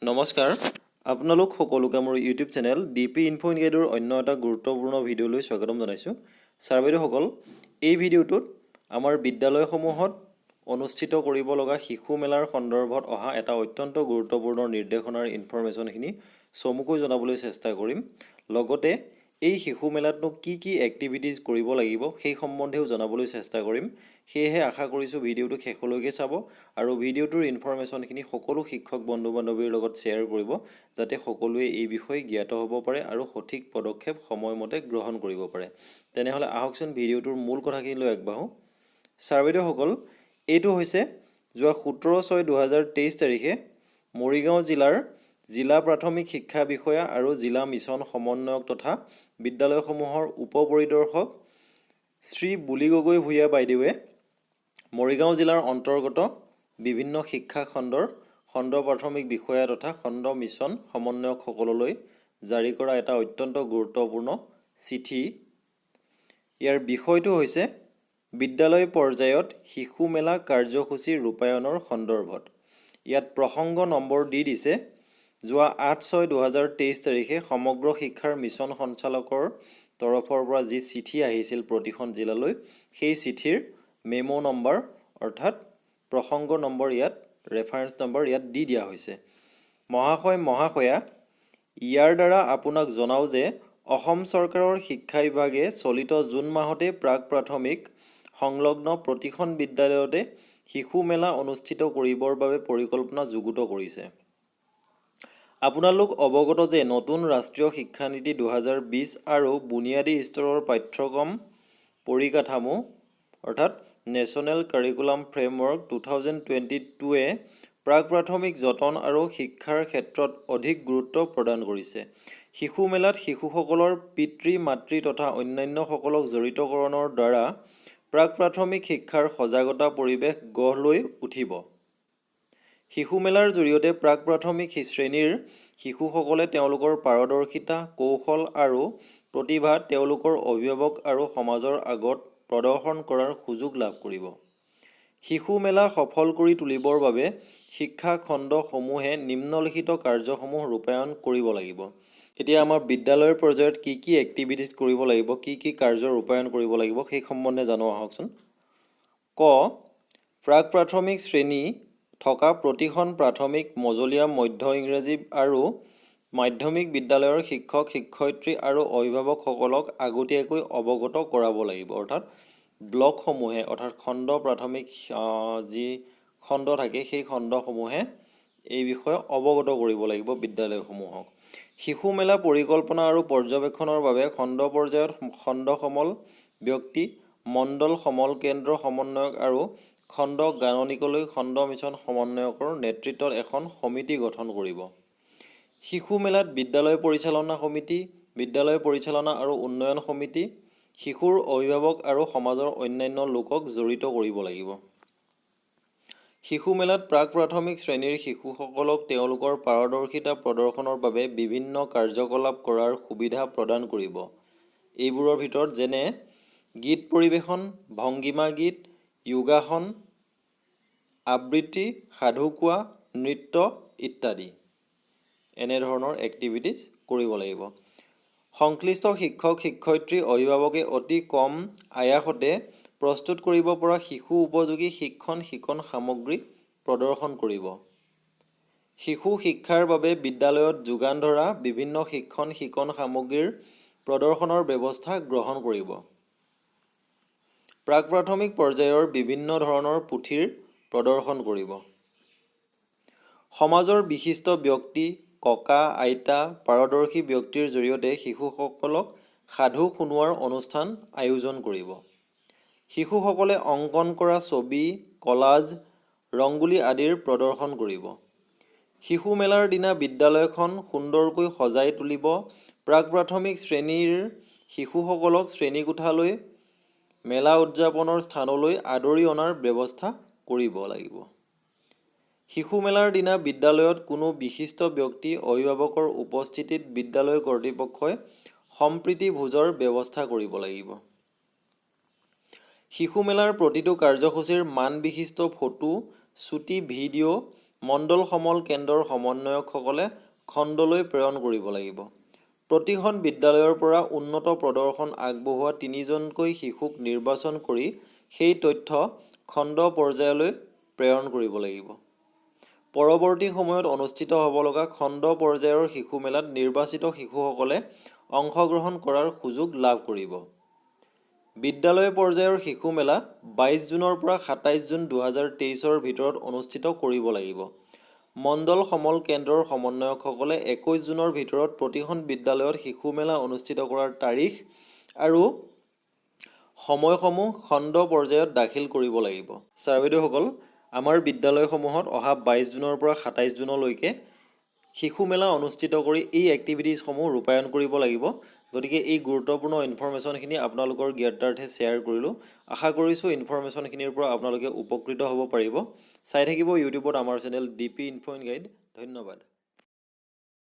নমস্কাৰ, আপোনালোক সকলোকে মোৰ ইউটিউব চেনেল ডি পি ইনফ' গাইডৰ অন্য এটা গুৰুত্বপূৰ্ণ ভিডিঅ'লৈ স্বাগতম জনাইছোঁ। ছাৰ বাইদেউসকল, এই ভিডিঅ'টোত আমাৰ বিদ্যালয়সমূহত অনুষ্ঠিত কৰিব লগা শিশু মেলাৰ সন্দৰ্ভত অহা এটা অত্যন্ত গুৰুত্বপূৰ্ণ নিৰ্দেশনাৰ ইনফৰমেশ্যনখিনি চমুকৈ জনাবলৈ চেষ্টা কৰিম। লগতে এই শিশু মেলাতনো কি কি এক্টিভিটিজ কৰিব লাগিব, সেই সম্বন্ধেও জনাবলৈ চেষ্টা কৰিম। সেয়েহে আশা কৰিছোঁ, ভিডিঅ'টো শেষলৈকে চাব আৰু ভিডিঅ'টোৰ ইনফৰমেশ্যনখিনি সকলো শিক্ষক বন্ধু বান্ধৱীৰ লগত শ্বেয়াৰ কৰিব, যাতে সকলোৱে এই বিষয়ে জ্ঞাত হ'ব পাৰে আৰু সঠিক পদক্ষেপ সময়মতে গ্ৰহণ কৰিব পাৰে। তেনেহ'লে আহকচোন, ভিডিঅ'টোৰ মূল কথাখিনিলৈ আগবাঢ়োঁ। ছাৰ বাইদেউসকল, এইটো হৈছে যোৱা 17/6/2023 তাৰিখে মৰিগাঁও জিলাৰ জিলা প্ৰাথমিক শিক্ষা বিষয়া আৰু জিলা মিছন সমন্বয়ক তথা বিদ্যালয়সমূহৰ উপ পৰিদৰ্শক শ্ৰী বুলি গগৈ ভূঞা বাইদেৱে মৰিগাঁও জিলাৰ অন্তৰ্গত বিভিন্ন শিক্ষা খণ্ডৰ খণ্ড প্ৰাথমিক বিষয়া তথা খণ্ড মিছন সমন্বয়কসকললৈ জাৰি কৰা এটা অত্যন্ত গুৰুত্বপূৰ্ণ চিঠি। ইয়াৰ বিষয়টো হৈছে বিদ্যালয় পৰ্যায়ত শিশু মেলা কাৰ্যসূচী ৰূপায়ণৰ সন্দৰ্ভত। ইয়াত প্ৰসংগ নম্বৰ দি দিছে, যোৱা 8/6/2023 তাৰিখে সমগ্ৰ শিক্ষাৰ মিছন সঞ্চালকৰ তৰফৰ পৰা যি চিঠি আহিছিল প্ৰতিখন জিলালৈ, সেই চিঠিৰ মেম' নম্বৰ অৰ্থাৎ প্ৰসংগ নম্বৰ ইয়াত, ৰেফাৰেঞ্চ নম্বৰ ইয়াত দি দিয়া হৈছে। মহাশয় মহাশয়া, ইয়াৰ দ্বাৰা আপোনাক জনাওঁ যে অসম চৰকাৰৰ শিক্ষা বিভাগে চলিত জুন মাহতে প্ৰাক প্ৰাথমিক সংলগ্ন প্ৰতিখন বিদ্যালয়তে শিশু মেলা অনুষ্ঠিত কৰিবৰ বাবে পৰিকল্পনা যুগুত কৰিছে। আপোনালোক অৱগত যে নতুন ৰাষ্ট্ৰীয় শিক্ষানীতি 2020 আৰু বুনিয়াদী স্তৰৰ পাঠ্যক্ৰম পৰিকাঠামো অৰ্থাৎ নেশ্যনেল কাৰিকুলাম ফ্ৰেমৱৰ্ক 2022ৱে প্ৰাক প্ৰাথমিক যতন আৰু শিক্ষাৰ ক্ষেত্ৰত অধিক গুৰুত্ব প্ৰদান কৰিছে। শিশু মেলাত শিশুসকলৰ পিতৃ মাতৃ তথা অন্যান্যসকলক জড়িতকৰণৰ দ্বাৰা প্ৰাক প্ৰাথমিক শিক্ষাৰ সজাগতা পৰিৱেশ গঢ় লৈ উঠিব। শিশু মেলাৰ জৰিয়তে প্ৰাক প্ৰাথমিক শ্ৰেণীৰ শিশুসকলে তেওঁলোকৰ পাৰদৰ্শিতা, কৌশল আৰু প্ৰতিভা তেওঁলোকৰ অভিভাৱক আৰু সমাজৰ আগত প্ৰদৰ্শন কৰাৰ সুযোগ লাভ কৰিব। শিশু মেলা সফল কৰি তুলিবৰ বাবে শিক্ষা খণ্ডসমূহে নিম্নলিখিত কাৰ্যসমূহ ৰূপায়ণ কৰিব লাগিব। এতিয়া আমাৰ বিদ্যালয়ৰ পৰ্যায়ত কি কি এক্টিভিটিজ কৰিব লাগিব, কি কি কাৰ্য ৰূপায়ণ কৰিব লাগিব, সেই সম্বন্ধে জানো আহকচোন। ক, প্ৰাক প্ৰাথমিক শ্ৰেণী থকা প্ৰতিখন প্ৰাথমিক, মজলীয়া, মধ্য ইংৰাজী আৰু মাধ্যমিক বিদ্যালয়ৰ শিক্ষক শিক্ষয়িত্ৰী আৰু অভিভাৱকসকলক আগতীয়াকৈ অৱগত কৰাব লাগিব। অৰ্থাৎ ব্লকসমূহে অৰ্থাৎ খণ্ড প্ৰাথমিক যি খণ্ড থাকে, সেই খণ্ডসমূহে এই বিষয়ে অৱগত কৰিব লাগিব বিদ্যালয়সমূহক। শিশু মেলা পৰিকল্পনা আৰু পৰ্যবেক্ষণৰ বাবে খণ্ড পৰ্যায়ত খণ্ড সমল ব্যক্তি, মণ্ডল সমল কেন্দ্ৰ সমন্বয়ক আৰু খণ্ড গাণনিকলৈ খণ্ড মিছন সমন্বয়কৰ নেতৃত্বত এখন সমিতি গঠন কৰিব। শিশু মেলাত বিদ্যালয় পৰিচালনা সমিতি, বিদ্যালয় পৰিচালনা আৰু উন্নয়ন সমিতি, শিশুৰ অভিভাৱক আৰু সমাজৰ অন্যান্য লোকক জড়িত কৰিব লাগিব। শিশু মেলাত প্ৰাক প্ৰাথমিক শ্ৰেণীৰ শিশুসকলক তেওঁলোকৰ পাৰদৰ্শিতা প্ৰদৰ্শনৰ বাবে বিভিন্ন কাৰ্যকলাপ কৰাৰ সুবিধা প্ৰদান কৰিব। এইবোৰৰ ভিতৰত যেনে গীত পৰিৱেশন, ভংগীমা গীত, যোগাসন, আবৃত্তি, সাধু কোৱা, নৃত্য ইত্যাদি এনেধৰণৰ এক্টিভিটিজ কৰিব লাগিব। সংশ্লিষ্ট শিক্ষক শিক্ষয়িত্ৰী, অভিভাৱকে অতি কম আয়াসতে প্ৰস্তুত কৰিব পৰা শিশু উপযোগী শিক্ষণ শিকন সামগ্ৰী প্ৰদৰ্শন কৰিব। শিশু শিক্ষাৰ বাবে বিদ্যালয়ত যোগান ধৰা বিভিন্ন শিক্ষণ শিকন সামগ্ৰীৰ প্ৰদৰ্শনৰ ব্যৱস্থা গ্ৰহণ কৰিব। প্ৰাক প্ৰাথমিক পৰ্যায়ৰ বিভিন্ন ধৰণৰ পুথিৰ প্ৰদৰ্শন কৰিব। সমাজৰ বিশিষ্ট ব্যক্তি, ককা আইতা, পাৰদৰ্শী ব্যক্তিৰ জৰিয়তে শিশুসকলক সাধু শুনোৱাৰ অনুষ্ঠান আয়োজন কৰিব। শিশুসকলে অংকন কৰা ছবি, কলাজ, ৰংগোলী আদিৰ প্ৰদৰ্শন কৰিব। শিশু মেলাৰ দিনা বিদ্যালয়খন সুন্দৰকৈ সজাই তুলিব। প্ৰাক প্ৰাথমিক শ্ৰেণীৰ শিশুসকলক শ্ৰেণীকোঠালৈ, মেলা উদযাপনৰ স্থানলৈ আদৰি অনাৰ ব্যৱস্থা কৰিব লাগিব। শিশু মেলাৰ দিনা বিদ্যালয়ত কোনো বিশিষ্ট ব্যক্তি, অভিভাৱকৰ উপস্থিতিত বিদ্যালয় কৰ্তৃপক্ষই সম্প্ৰীতি ভোজৰ ব্যৱস্থা কৰিব লাগিব। শিশু মেলাৰ প্ৰতিটো কাৰ্যসূচীৰ মানবিশিষ্ট ফটো, চুটি ভিডিঅ' মণ্ডল সমল কেন্দ্ৰৰ সমন্বয়কসকলে খণ্ডলৈ প্ৰেৰণ কৰিব লাগিব। প্ৰতিখন বিদ্যালয়ৰ পৰা উন্নত প্ৰদৰ্শন আগবঢ়োৱা তিনিজনকৈ শিশুক নিৰ্বাচন কৰি সেই তথ্য খণ্ড পৰ্যায়লৈ প্ৰেৰণ কৰিব লাগিব। পৰৱৰ্তী সময়ত অনুষ্ঠিত হ'ব লগা খণ্ড পৰ্যায়ৰ শিশু মেলাত নিৰ্বাচিত শিশুসকলে অংশগ্ৰহণ কৰাৰ সুযোগ লাভ কৰিব। বিদ্যালয় পৰ্যায়ৰ শিশু মেলা 22 জুনৰ পৰা 27 জুন 2023ৰ ভিতৰত অনুষ্ঠিত কৰিব লাগিব। মণ্ডল সমল কেন্দ্ৰৰ সমন্বয়কসকলে 21 জুনৰ ভিতৰত প্ৰতিখন বিদ্যালয়ত শিশু মেলা অনুষ্ঠিত কৰাৰ তাৰিখ আৰু সময়সমূহ খণ্ড পৰ্যায়ত দাখিল কৰিব লাগিব। ছাৰ বাইদেউসকল, আমাৰ বিদ্যালয়সমূহত অহা 22 জুনৰ পৰা 27 জুনলৈকে শিশু মেলা অনুষ্ঠিত কৰি এই এক্টিভিটিজসমূহ ৰূপায়ণ কৰিব লাগিব। গতিকে এই গুৰুত্বপূৰ্ণ ইনফৰ্মেশ্যনখিনি আপোনালোকৰ জ্ঞাতাৰ্থে শ্বেয়াৰ কৰিলোঁ। আশা কৰিছোঁ ইনফৰ্মেশ্যনখিনিৰ পৰা আপোনালোকে উপকৃত হ'ব পাৰিব। চাই থাকিব ইউটিউবত আমাৰ channel D P info and guide. ধন্যবাদ।